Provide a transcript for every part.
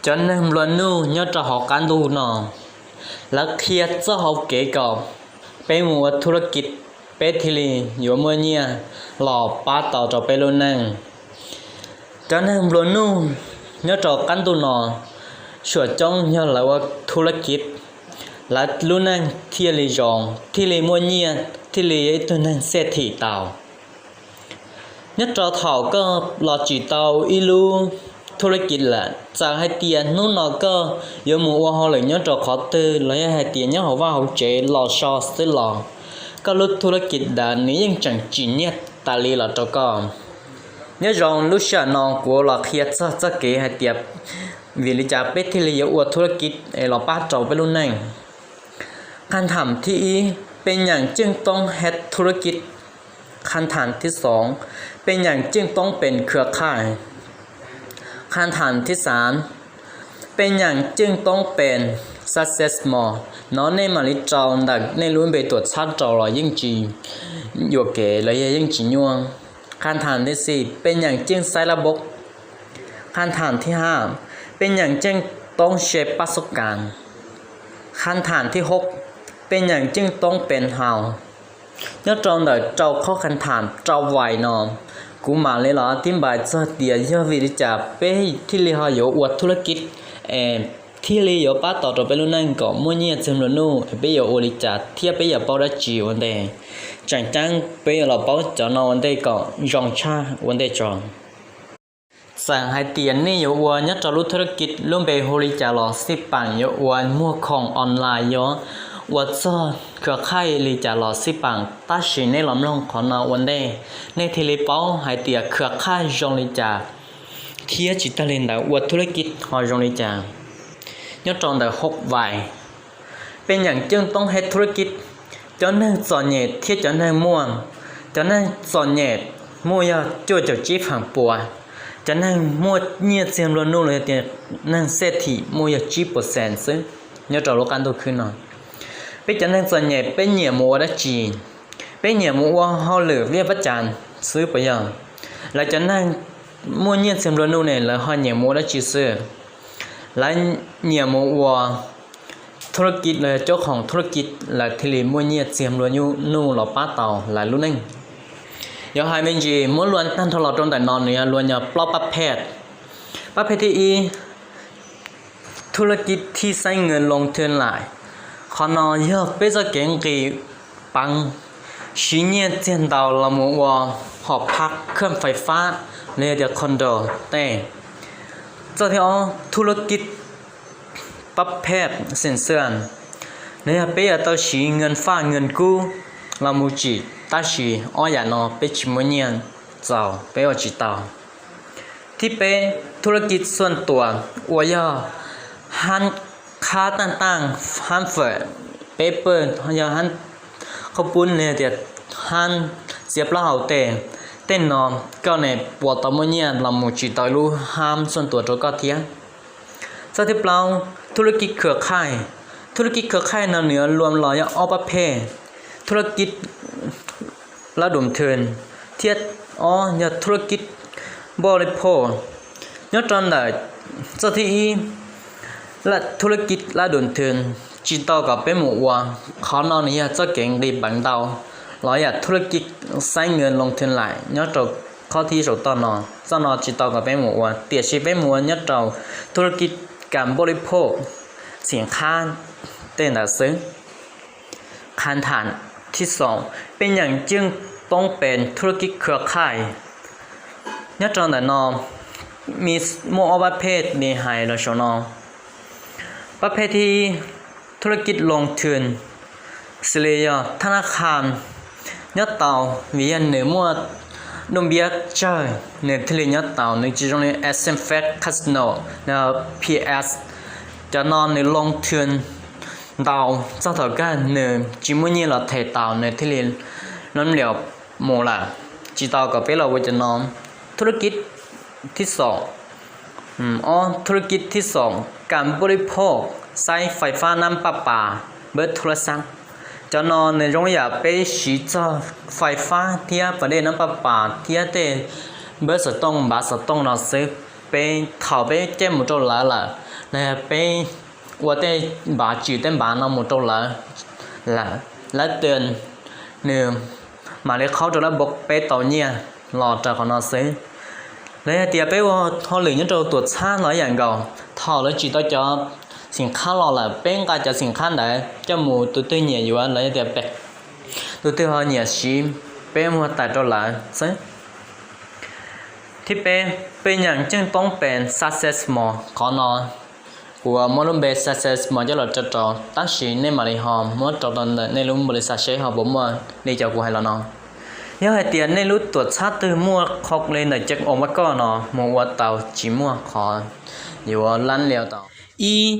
Cov neeg nplua nuj nyob rau hauv qab ntuj no, lawv qhia txoj hau kev kom peb mus ua thub lab kiv, peb thiaj li yuav muaj nyiaj los pab tau rau peb lub neej. Cov neeg nplua nuj nyob rau qab ntuj no, suam coob yog lawv ua thub lab kiv, lawv lub neej thiaj li zoo, thiaj li muaj nyiaj, thiaj li yog ib tug neeg xej thim tau. Nyob rau thaum koj los tsim tau ib lub thub lab kiv lawm, txawm hais tias hnub no koj yuav mus ua hauj lwm nyob rau qhov twg los yog hais tias nyob hauv vaj hauv tsev los so xwb los, koj lub thub lab kiv ntawd nws yeej tseem tsim nyiaj tas li los rau koj. Nyob zoo lub sij hawm no kuv los qhia txog txoj kev hais tias vim li cas peb thiaj li yuav ua thub lab kiv es los pab rau peb lub neej. Qhab tham thib ib, peb nyeem ceej toob hej thub lab kiv. Qhab tham thib xoom, peb nyeem ceej toob pes khwv khaj. Qhab tham thib xaam, peb nyeem ceej toob pes success more. No nej mam li rau ntawm nej lub npe tuam txhab rau los yeej tsis yuam kev los yog yeej tsis nyuaj. Qhab tham thib xis, peb nyeem ceej xaib lab npob. Qhab tham thib haj, peb nyeem ceej toob se pab xub kas. Qhab tham thib hub, peb nyeem ceej toob pes haus. Nyob rau ntawm rau qhov qhab tham rau vais no, kuv mam li los tib npais txog tias yog vim li cas peb thiaj li ho yuav ua thub lab kiv es thiaj li yuav pab tau rau peb lub neej kom muaj nyiaj txiag nplua nuj, peb yuav ua li cas thiab peb yuav paub dab tsi ua ntej. Tseem ceeb peb yuav los paub cov no ua ntej kom zoo tshaj ua ntej tso. Txawm hais tias nej yuav ua nyob rau lub thub lab kiv lub npe hu li cas los xij peem, yuav ua muag khoom online, yuav ua txog khwv khaj li cas los xij peem, tab sis nej los mloog qhov no ua ntej, nej thiaj li paub hais tias khwv khaj zoo li cas thiab tsis tag li ntawd ua thub lab kiv ho zoo li cas. Nyob rau ntawm hub vais, peb nyeem ceej toob hej thub lab kiv, cov neeg txom nyem thiab cov neeg muaj. Cov neeg txom nyem muaj yog cuaj caum tsib feem pua, cov neeg muaj nyiaj txiag nplua nuj los yog tias neeg xej thim muaj yog tsib pua xees xwb nyob rau lub qab ntuj khwb no. Peb cov neeg txom nyem peb nyiam mus ua dab tsi? Peb nyiam mus ua hauj lwm viaj pab cas xwb puas yog? Lawv cov neeg muaj nyiaj txiag nplua nuj ne lawv ho nyiam mus ua dab tsi xwb? Lawv nyiam mus ua thub lab kiv los yog caub khoom thub lab kiv, lawv thiaj li muaj nyiaj txiag nplua nuj los pab tau lawv lub neej. Yog hais me ntsis muab luas tag nrho los rau ntawm no nws yog luas nyob plaub pab phej. Pab phej thib ib, thub lab kiv thib xeeb nws loo thwv laim. Qhov no yog peb txoj kev nqis peev siv nyiaj txiag ntau los mus ua hom phab khaj fais fab los yog tias condo tej. Txoj thib ob, thub lab kiv pab phej xeem xwam, nws yog peb yuav tau siv nkees faj nkees kub los mus tsim, tab sis ob yam no peb tsis muaj nyiaj txaus peb ua tsis tau. Thib peb, thub lab kiv xuam tuas uas yog hab khab taaj taaj, hab fawm, peb pawg yog hab qhaub poob los yog tias hab txiav plaub hau tej. Tej no koj ne puas tau muaj nyiaj los mus tsim tau ib lub hab xuam tuas rau koj thiab. Txoj thib plaub, thub lab kiv khwv khaj. Thub lab kiv khwv khaj no nws yuav luas los yog ob pab phej, thub lab kiv lab dum thwv thiab ob yog thub lab kiv npauj li phoj. Nyob rau ntawm txoj thib ib, thub lab kiv lab dum thwv tsis tau kom peb mus ua. Qhov no nws yog txoj kev nqis peev ntau los yam thub lab kiv xeeb nkees loo thwv laim nyob rau qhov thib saum toj no. Txoj no tsis tau kom peb mus ua, tiam sis peb mus ua nyob rau thub lab kiv kas npauj li phoj, xim qhab tej ntawd xwb. Qhab tham thib xoom, peb nyeem ceej toob pes thub lab kiv khwv khaj. Nyob rau ntawm no muaj ob pab phej li hais los saum no. Pab phej thib ib, thub lab kiv loo thwv, xws li yog thab nab qha nyob tau, vim yog nws muaj dub npiab tsawg nws thiaj li nyob tau, nws tsis zoo li Exim Fed Casino, P S. Cov no nws loo thwv ntau, txog thaum kawg nws tsis muaj nyiaj los them tau nws thiaj li lab liam mus lawm. Tsis tau kom peb los ua cov no. Thub lab kiv thib xoom, ob thub lab kiv thib xoom, kas npauj li phoj, xeeb fais fab nab paj pas, npawb thub lab xab. Cov no nws zoo yam peb siv txog fais fab thiab pas dej nab paj pas thiab tej npawb xov tooj npav xov tooj no xwb. Peb thaum peb caij mus rau lawv lawm, Los yog peb ua tej npav, tsim tej npav no mus rau lawv lawm, lawv tw nws mam li qhaub rau lab box peb tau nyiaj los rau qhov no xwb. Los yog tias peb ua hauj lwm nyob rau tuam txhab los ib yam nkaus, thaum lawv tsim tau cov xim qhab los lawm, peb nqa cov xim qhab ntawd coj mus, tus twg nyiam yuav los yog tias peb, tus twg ho nyiam siv, peb muag tais rau lawv xwb. Thib peb, peb nyeem ceeb toob pes success mos. Qhov no kuv muab lub npe success mos coj los rau rau, tab sis nej mam li ho muab rau tau ntawm nej lub npaus li xav seb ho puas muaj li cov kuv hais los no. Yog hais tias nej lub tuam txhab twg muaj qhov li ntawm ceeb oos pab koj no mus ua tau, tsis muaj qhov yuav lab li tau. Ib,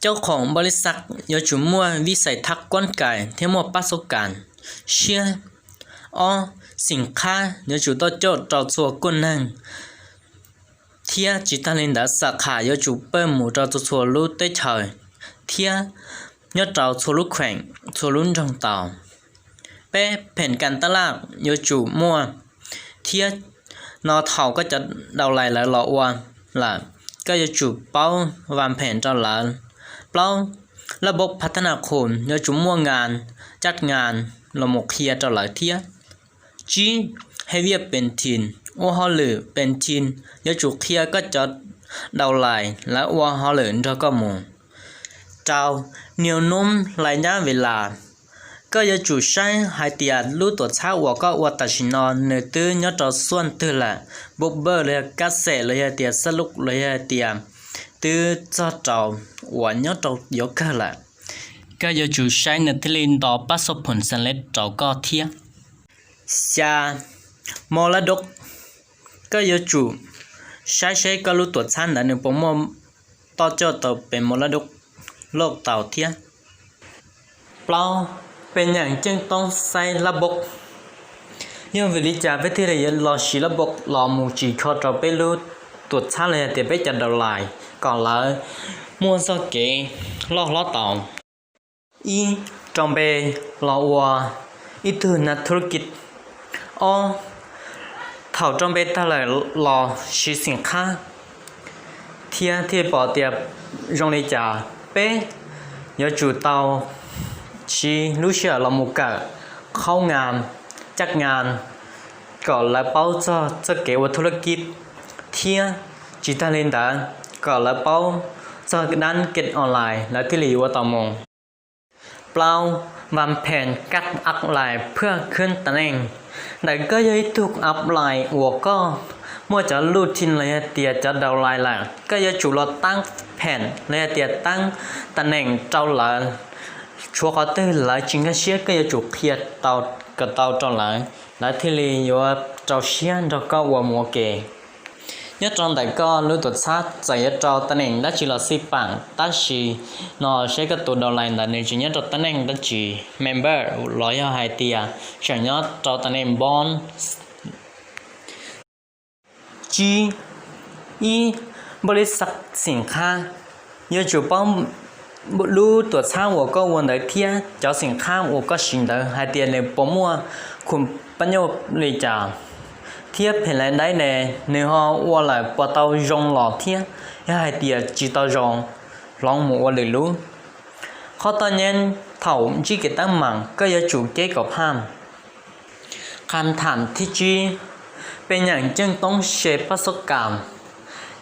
cauj khoom npaus li xav yuav tsum muaj vij xais thab kuab kais thiab muaj pab xub kas siab. Ob, xim qhab yuav tsum tuaj coj rau txhua kuj neeg, thiab tsis tag li ntawd xab khas yuav tsum pawj mus rau txhua txhua lub teb chaws thiab nyob rau txhua lub kheem, txhua lub nroog tau. Peb, pheem kas tab laj yuav tsum muaj, thiab no thaum koj cov daus lais lawv los ua lawm, koj yuav tsum paub vas pheem rau lawv. Plaub, laj bob phav thab nas khum yuav tsum muaj ngas, caj ngas los mus qhia rau lawv thiab. Tsib, hais viaj pes thim, ua hauj lwm pes thim, yuav tsum qhia koj cov daus lais lawv ua hauj lwm nrog koj mus. Rau, niaj hnub hlais nyab vim las, koj yuav tsum saib hais tias lub tuam txhab uas koj ua tam sim no nws twb nyob rau xuaj twg lawm, npub npawj los yog kab xem los yog tias xab lub los yog tias twb txog rau uas nyob rau yuav kawg lawm. Koj yuav tsum saib nws thiaj li nto pab xub phoom xees leb rau koj thiab. Xya, mos lab dub, koj yuav tsum saib seb koj lub tuam txhab ntawd nws puas muaj toj coj tau pes mos lab dub loj tau thiab. Plaub, peb nyeem ceeb toob xaib lab bob. Yog vim li cas peb thiaj li los siv lab bob los mus tsim kho rau peb lub tuam txhab los yog tias peb cov daus lais kom lawv muaj txoj kev loj hlob tau? Ib, rau npe los ua ib tug nas thu lab kij. Ob, thaum rau npe tag lawm los siv xim qhab thiab thiaj pom tias zoo li cas. Peb, yuav tsum tau siv lub sij hawm los mus kawm qhaub ngas, caj ngas kom lawv paub txog txoj kev ua thu lab kij thiab tsis tag li ntawd kom lawv paub txog dab kej online lawv thiaj li yuav ua tau mus. Plaub, vas pheem kab ab lais phwaj khwb tam neej. Ntawm koj yog ib tug ab lais uas koj muaj cov luj thij los yog tias cov daus lais lawm, koj yuav tsum los tab pheem los yog tias tab tam neem rau lawv. Tshuav qhov twg lawv tsis nkag siab koj yuav tsum qhia tau kom tau rau lawv, lawv thiaj li yuav rau siab nrog koj ua mus ua ke. Nyob rau ntawm koj lub tuam txhab txawm yuav rau tam neem dab tsi los xij peem, tab sis no seb koj tus daus lais ntawd nws tseem nyob rau tam neem dab tsi, member los yog hais tias tseem nyob rau tam neem boss. Tsib, ib, npaus li xav xim qhab, yuav tsum paub lub tuam txhab uas koj ua ntawd thiab cov xim qhab uas koj siv ntawd hais tias nws puas muaj khum pab nyuj li cas thiab phem lais daib ne, nws ho ua lawm puas tau zoo los thiab, yog hais tias tsis tau zoo, hloov mus ua lwm lub. Qhov toj nyeb, thaum ntsib kev teeb meem koj yuav tsum ceb kom phaj. Qhab tham thib tsib, peb nyeem ceeb toob se pab xub kam.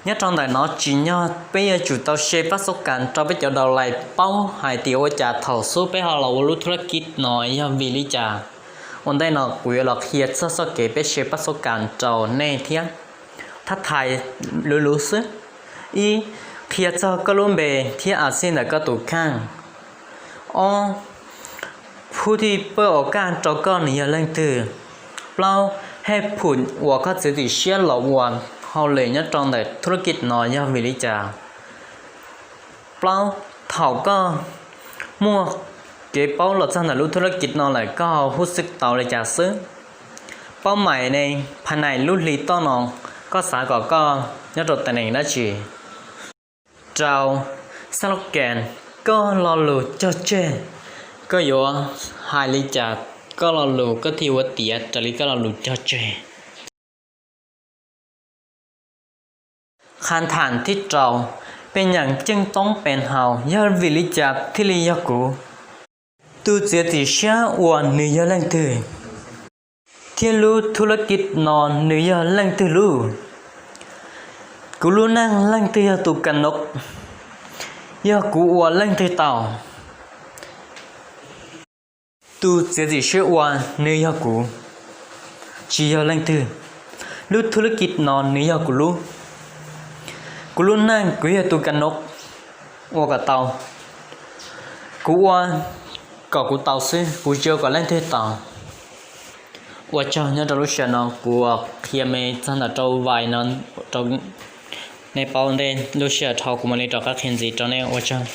Nyob rau ntawm no tsim nyog peb yuav tsum tau se pab xub kam rau peb cov daus lais paub hais tias ua cas thaum xub peb ho los ua lub thu lab kij no yog vim li cas. Ua ntej no kuv yuav los qhia txog txoj kev peb se pab xub kam rau nej thiab. Thab thais luv luv xwb. Ib, qhia txog koj lub npe thiab a xij ntawm koj tus kheej. Ob, phub thij pawj ua kaj rau koj nws yog leej twg. Plaub, hej phum uas koj txiav txim siab los ua hauj lwm nyob rau ntawm thu lab kij no yog vim li cas. Plaub, thaum koj muaj kev paub los txog ntawm lub thu lab kij no lawm koj huj xwb tau li cas xwb. Paub mais ne, phaj nais lub hli toj no koj xav kom koj nyob rau tam neem dab tsi. Rau, xab loj kees, koj lo lus cog tseg. Koj yuav hais li cas koj lo lus koj thiaj ua tiav raws li koj lo lus cog tseg. Qhab tham thib rau, Peb nyaam ceeb toob pees haus yog vim li cas thiaj li yog kuv? Tus txiav txim siab ua nws yog leej twg? Thiab lub thu lab kij no nws yog leej twg lub? Kuv lub neej leej twg yog tus ka nov? Yog kuv ua leej twg tau? Tus txiav txim siab ua nws yog kuv, tsis yog leej twg. Lub thu lab kij no nws yog kuv lub. Kuv lub neej kuv yog tus ka nov, ua kom tau. Kuv ua kom kuv tau xwb, kuv tsis ua kom leej twg tau. Ua tsaug nyob rau lub sij hawm no kuv qhia me txog ntawm rau vais no rau nej paub ntej, lub sij hawm dhau kuv mam li rov qab qhia ntxiv rau nej, ua tsaug.